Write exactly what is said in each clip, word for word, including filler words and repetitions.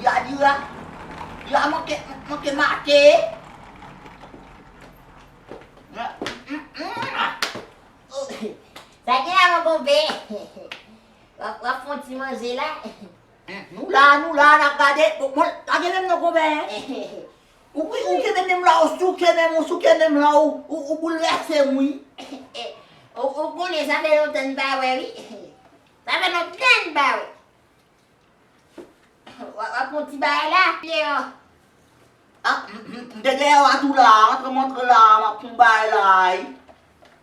Yadira, Yadira manke, manke mate. Sa gen la, mon konpè? W ap, w ap fè yon ti manje la? Nou la, nou la, n ap gade. Bon, bon, lage menm non, konpè. Ou, ou, ou kenbe menm la, ou souke menm, ou souke menm la, ou, ou, ou boulvèse m, wi. Ou, ou konnen sa fè lontan n pa wè, wi. Sa fè lontan n pa wè. W ap, w ap fè yon ti bagay la? Deyò. Ah, m, m, m te deyò a tou la, antre m antre la, m ap fè yon bagay la, wi.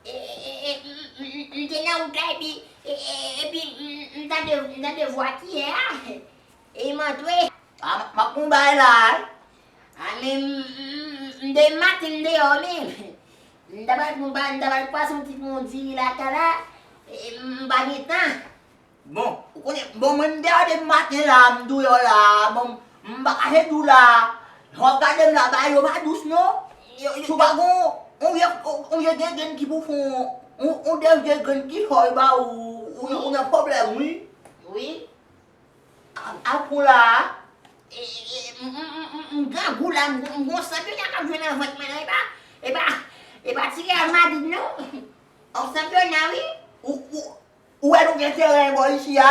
E, e, e, m, m, m, m te nan wout la, epi, e, e, epi m, m, m tande, m tande vwa kiyè a. E m antre. Ah, m, m ap fè yon bagay la, wi. Ah, men m, m, m, m de maten m deyò, men m ta pral fè yon bagay, m ta pral pase yon ti fon diri lakay la, e, m pa gen tan. Bon, ou konnen, bon, mwen m deyò depi maten la, m deyò la, bon, m pa kache di w la, jan w ap gade m la, bagay yo pa dous non. Si w pa gon, on vye, on vye gengrenn ki pou fon, on, on de vye grenn ki fò yo ba ou, ou, ou nan pwoblèm, wi. Wi. Ap, ap pou la. E, e, m, m, m, m, m grangou la, m, m gon sanpyona k ap jwe nan vant mwen la, e pa, e pa, e pa ti Real Madrid non. On sanpyona, wi. Ou, ou, Ou wè nou gen teren bò isi a?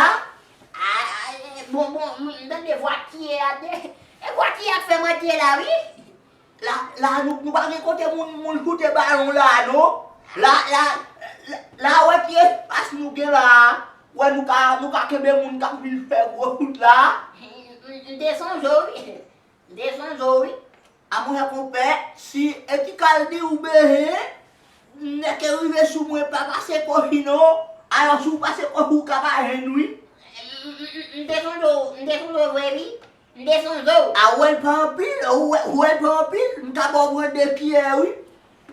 Ah, bon, bon, m tande vwa kiyè a te. E vwa kiyè a k fè m antre la, wi. La, la, nou, nou pa gen kote moun, moun foute balon la, non. La, la, la, la, wè ki espas nou gen la. Wè nou ka, nou ka kenbe moun k ap vin fè gwo fout la. M, m, m te sonje w, wi. M te sonje w, wi. A monchè konpè, si e ti kal di ou bezwen, nèg ke rive sou mwen pa pase kofi non, alò si w pase kofi w ka pa jwenn wi. M, m, m, m te sonje w, m te sonje w vre wi. M te sonje w. A ou wè l pa anpil, ou wè, ou wè l pa anpil, m ka ba w pran de kiyè wi.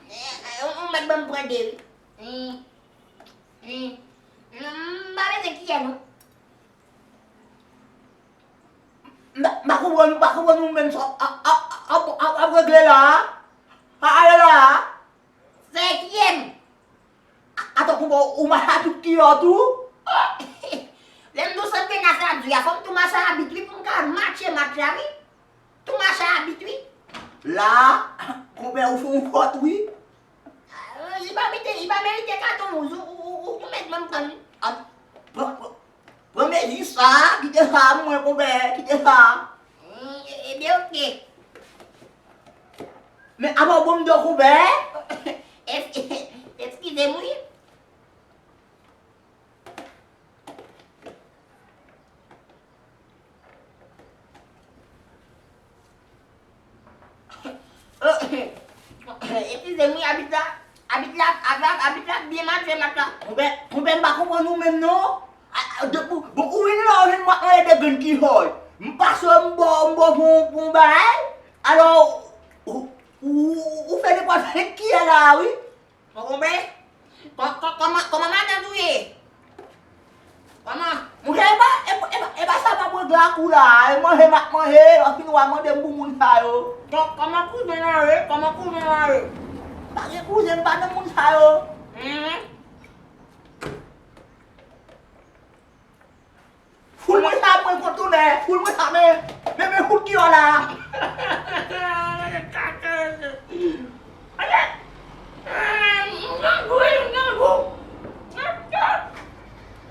E, e, ou, ou mèt ban m pran de wi. M, m, m, m pa bezwen kiyè non. M pa, m pa konprann, m pa konprann ou menm sa w ap, ap, ap, ap, ap regle la a. A, ale la a. Fè kiyè m. A, atò konpè ou mache a tout kiyè w tou. Lè m tou santi nan sa di a, fò m tou mache a abit wi pou m ka matche match la wi. Tou mache a abit wi. La a, konpè ou fè yon fòt wi. Ah, li pa merite, li pa merite katon wouz, ou, ou, ou, ou mèt ban m pran li. Ah, pran, pran, pran mezi sa, kite sa, mwen konpè, kite sa. Mm, e, ebyen, oke. Men apa w ban m do konpè? Es-, eskize m wi. Eskize m wi, abit la, abit la, abit la, abit la byen matche, match la. Konpè, konpè, m pa konprann ou menm non. A, a, de, bon, bon, ou vin la, ou vin mwen anlè de grenn ki fò. M pase, m ba w, m ba w pou, pou yon bagay. Alò, ou, ou, ou fè nenpòt kiyè la wi. Ou konprann? Kò-, kò-, kòman, kòman matant ou ye? Kòman? Monchè, e pa, e pa, e pa, e pa sa m ap regle ak ou la. E manje m ap manje, lè w fin w a mande m pou moun sa yo. Kò-, kòman kouzen an ye? Kòman kouzen an ye? M pa gen kouzen, m pa nan moun sa yo. Mhm. Foul mwen sa mwen kontounen, foul mwen sa men, men, men foul ki yo la.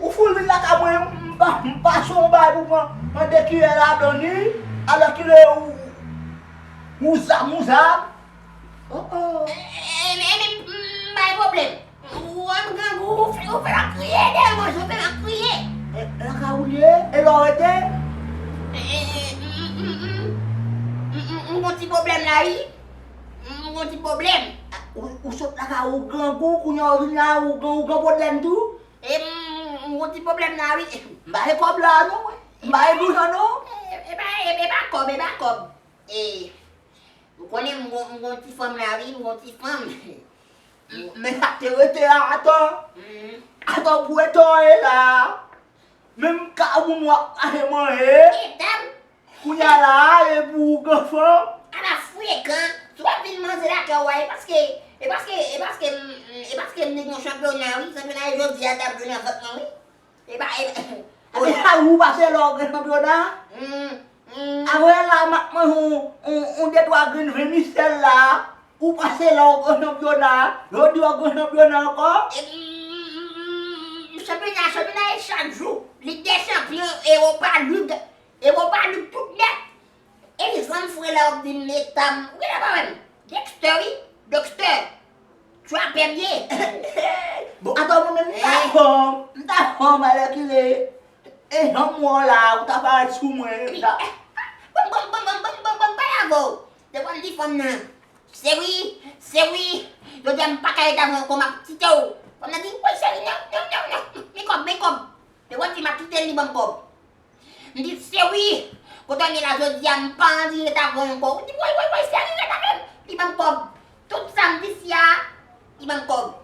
Ou foul vin lakay mwen, m pa, m pase yon bay pou pran, pran de kiyè ladan li, alòkile ou, ou zam, ou zam. Oh, oh. E, e, e, e, m bay pwoblèm. Ou wè m grangou, ou fè, ou fè m ap kriye dèyè manje, ou fè m ap kriye. E, lakay ou li ye? E la w rete? E, e, e, m, m, m, m, m, m gon ti pwoblèm la wi. M, m gon ti pwoblèm. Ou, ou sot lakay ou grangou, kounye a ou vin la, ou gen, ou gen pwoblèm tou? E, m, m gon ti pwoblèm la wi. M pa gen kòb la non, mwen. M pa gen lajan non. E, e pa, e, e pa kòb, e pa kòb. E, ou konnen m gon, m gon ti fanm la wi, m gon ti fanm. Men sa k te rete a, atann. Atann pou etan e la. Menm ka moun w ap mache manje. Etan. Kounye a la, e pou ou gen fanm. Ala frekan. Si w ap vin manje lakay w a, e paske, e paske, e paske, m, e paske m te gen yon chanpyona wi. Chanpyona e jodi a t ap jwe nan vant mwen wi. E pa, e pa. Ou pase lè w gen chanpyona? Mm, Apre la, m ap manje yon, yon, yon de twa grenn vèmisèl la. Ou panse la w gran chanpyona, jodi w ap gran chanpyona ankò? E, m, m, m, m, chanpyona, chanpyona e chak jou. Lig dè chanpyon, Ewopa Lig, Ewopa Lig tout nèt. E li zanm fre la w ap di m eta m. Ou genlè pa wè m. Dexter, wi. Dexter. Trapè m ye. Bon, atò mwen menm, m ta fè w, m ta fè w, alèkile. E jan m wè w la, ou ta parèt sou mwen. Bon, bon, bon, pale avè w. Te konn di fanm nan. Seri, seri, jodi a m pa ka ret avè w ankò, m ap kite w. Fanm nan di, woy seri, non, non, non, non, men kòb, men kòb. Te konn di m ap kite l, li ban m kòb. M di, seri, kote w ye la jodi a, m pa anvi ret avè w ankò. Ou di, woy, woy, woy, seri, ret avè m, li ban m kòb. Tout sa m di fi a, li ban m kòb.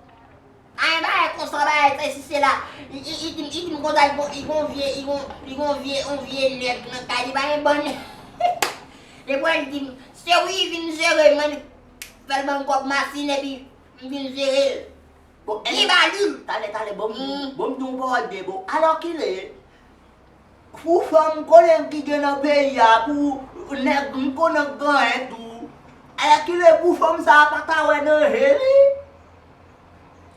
Ay, bagay konsa, bagay sa, isi, sela. Li, li, li di m, li di m konsa, li gon, li gon vye, li gon, li gon vye, yon vye nèg nan kay li, pa gen bann. Depi li di m, seri vin jere m, mwen fè l ban m kòb masin, epi m vin jere l. Bon, li ba li l. Talè, talè, bon, bon, bon, m di yon pawòl de bon. Alèkile, pou fanm konnen ki gen nan peyi a, pou nèg m konnen k genyen tou. Alèkile, pou fanm sa a pa ta wè danje li.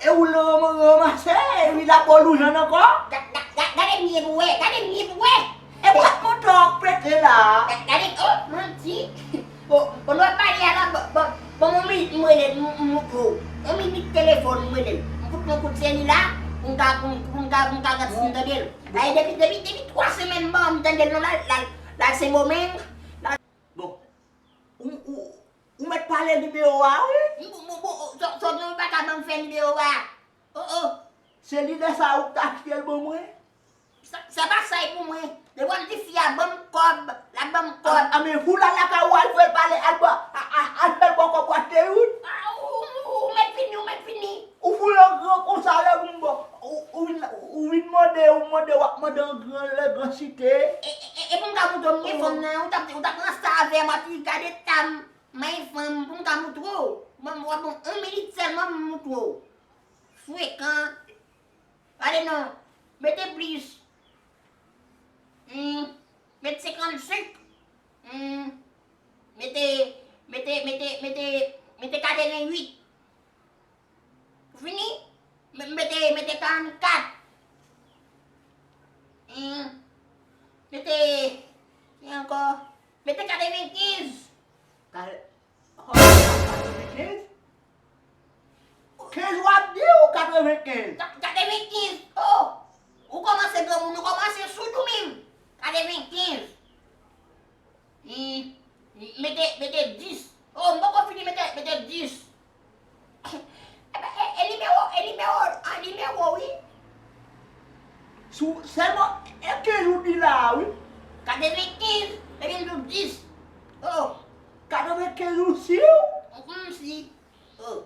E ou lan ranmase, e wi l ap ba w loujann ankò. Ga-, ga-, ga-, gade m ye pou wè, gade m ye pou wè. E pa t montò k pete la. Ga-, gade, oh, manti. Bon, bon, nou ap pale a la, bon, bon, bon, yon minit m rele l, m, m moutre w. Yon minit telefòn m rele l. M fout yon kout selila, pou m ka, pou m, pou m ka, pou m ka gad si m tande l. Ay, depi, depi, depi twa semèn m pa janm tande l non, l al, l al, l al Sendomeng. Bon, ou, ou, ou mèt pale nimewo a, wi. Bon, bon, bon, bon, sòt, sòt non, ou pa ka ban m fè nimewo a. Oh, oh. Se lidè sa a ou k ta achte l ban mwen? Sa, sa pa sa e pou mwen. Depi w ap di fi a ban m kòb, l ap ban m kòb. A, a, men foulay lakay ou al fè l pale, al ba, a, a, al fè l ba w kòb ou achte youn. A, ou, ou, ou mèt fini, ou mèt fini. Ou fout yon gran konsa lè pou m ba w. Ou, ou vin, ou vin mande, ou mande, w ap mande an gran lè gran site. E, e, e, e pou m ka moutre w m gen fanm nan, ou t ap, ou t ap ranse avè m, ap di gade ta m, may fanm, pou m ka moutre w. Ban m, w ap ban m yon minit sèlman m moutre w. Frekan. Gade non. Mete plis. Hmm. Mete senkannsenk. Hmm. Mete, mete, mete, mete, mete katrevennuit. Fini? Me-, mete, mete karannkat. Hmm. Mete, ki ankò? Mete katrevenkenz. Kal-, oh, katrevenkenz? Kenz w ap di ou katrevenkenz? Ka-, katrevenkenz. Oh! Ou kòmanse granmoun, ou kòmanse soud ou menm. Katrevenkenz. Hmm. Mete, mete dis. Oh, m poko fini, mete, mete dis. Enben, e, e nimewo, e nimewo, a nimewo, wi. Sou, sèlman, e kenz ou di la a, wi. Katrevenkenz, epi m di w dis. Oh. Katrevenkenz ou si w? M si. Oh.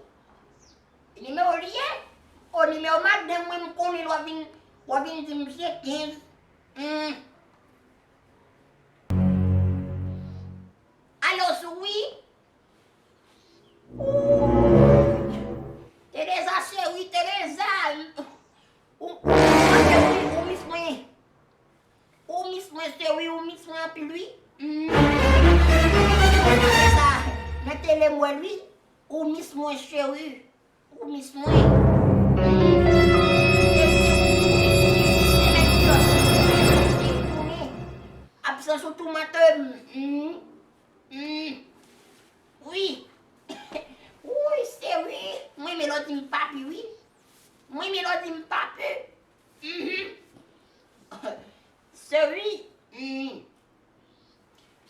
E nimewo li ye? Oh, nimewo madanm mwen, m konnen l, w ap vin, w ap vin di m se kenz. Hmm. Alo, sou wi? Ooh. Teresa cheri, Teresa. Ou, ou, ou miss mwen. Ou miss mwen, cheri, ou miss mwen anpil, wi. Mm. Teresa, nan tele m wè l, wi. Ou miss mwen, cheri. Ou miss mwen. Absans ou toumante m. Mm. Mm. Wi. Wi, cheri. Mwen, men lè w di m papi, wi. Mwen, men lè w di m papi. Mhm. Cheri. Mm.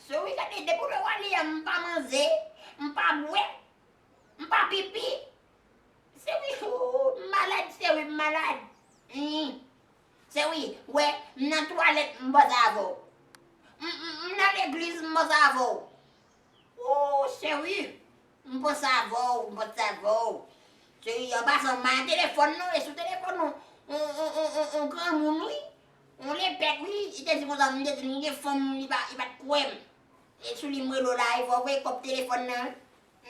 Cheri, gade, depi lè w ale a, m pa manje, m pa bwè. M pa pipi. Cheri, ooh, m malad, cheri, m malad. Hmm. Cheri, wè, m nan twalèt, m panse avè w. M, m, m nan legliz, m panse avè w. Ooh, cheri, m panse avè w, m panse avè w. Cheri, an pasan, m pa nan telefòn non, e sou telefòn non. On, on, on, on, on granmoun, wi. On lepèk, wi. Li te di konsa, m te di l m gen fanm, li pa, li pa t kwè m. E sou li m rele w la, e fò w voye kòb telefòn nan,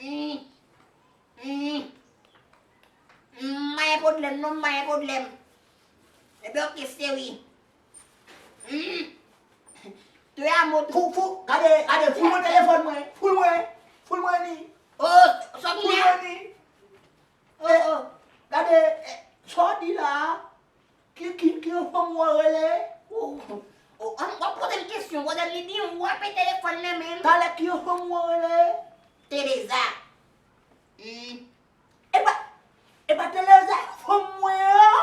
wi. Hmm. Hmm. Hmm, m pa gen pwoblèm non, m pa gen pwoblèm. Ebyen, oke, cheri. Hmm. Te amo tou. Fou, fou, gade, gade, foul mwen telefòn mwen, foul mwen, foul mwen ni. Oh, sa ki la? Foul mwen ni. Oh, oh. Gade, eh, sa w di la a? Ki, ki, ki fanm ou an rele? Oh, oh, oh, an, w ap poze m kesyon, w ap di m, w ap pran telefòn nan men m. Talè ki fanm ou an rele? Teresa. Hmm. Epa, epa Teresa, fanm mwen an?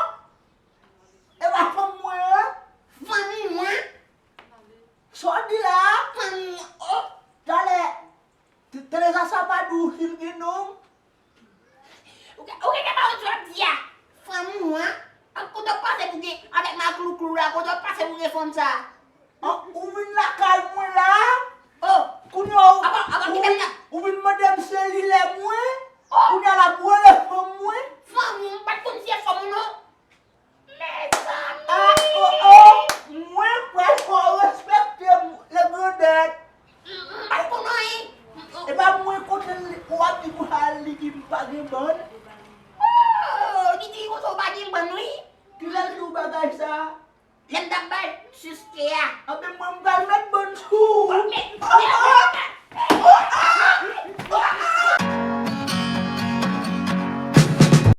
Epa fanm mwen an? Fanm ou an? Sa w di la a? Fanm ou an, oh. Talè, Te-, Teresa sa pa di w si l gen non? Ou gen, ou gen pa wè sa w ap di a? Fanm ou an? Ak kote w pase pou gen, avèk maklouklou la, kote w pase pou gen fanm sa? An, ou vin lakay mwen la? Oh. Kounye a, ou, apa, apa, ou kite m vin, nan. Ou vin mande m selilè mwen? Oh. Kounye a la pou rele fanm mwen? Fanm ou, m pa t konn si e fanm ou non. Mezanmi! Ah, oh, oh! Mwen pral fè w respekte m, le grandèt. M pa t konn anyen. E pa mwen kote l, w ap di konsa li di m pa gen bann. Oh, li di konsa w pa gen bann, wi. Kilè l di w bagay sa? Lè m t ap bay l siske a. Anben, mwen m pral met bann sou ou. Oh, men, men, men,